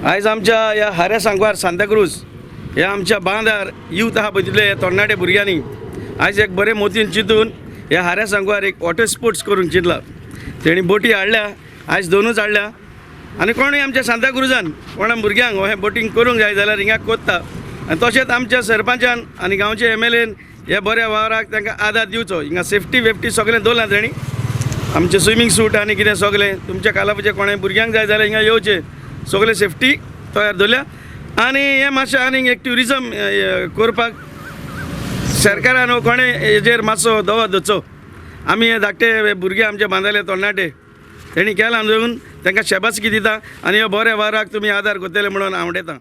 आयज आमच्या ह्या हाऱ्या सांगवार सांताक्रूज ह्या आमच्या बांदार यूथ आहा पळय तितले तरणाटे भुरग्यांनी आयज एक बरें मोतीन चिंतून ह्या हाऱ्या सांगवार एक वॉटर स्पोर्ट्स करूंक चिंतला. तेणी बोटी हाडल्या, आयज दोनूच हाडल्या आनी कोणूय आमच्या सांताक्रुजान कोणा भुरग्यांक हें बोटींग करूंक जाय जाल्यार हिंगा कोत्ता. आनी तशेंच आमच्या सरपंचान आनी गांवचे एमएलएन ह्या बऱ्या वावराक तांकां आदार दिवचो. हिंगा सेफ्टी वेफ्टी सगळें दवरलां तेणी, आमचें स्विमींग सूट आनी कितें सगळें. तुमच्या कालापूचे कोणें भुरग्यांक जाय जाल्यार हिंगा येवचें, सगळें सेफ्टी तयार दवरल्या. आनी हें मातशें आनीक एक ट्युरिजम करपाक सरकारान हो कोणें हेजेर मातसो दवर दवरचो. आमी हे धाकटे भुरगे आमचे बांदले तरणाटे तेणी केलां म्हणून तांकां शाबासकी दिता आनी ह्या बऱ्या वावराक तुमी आदार करतले म्हणून हांव उलयतां.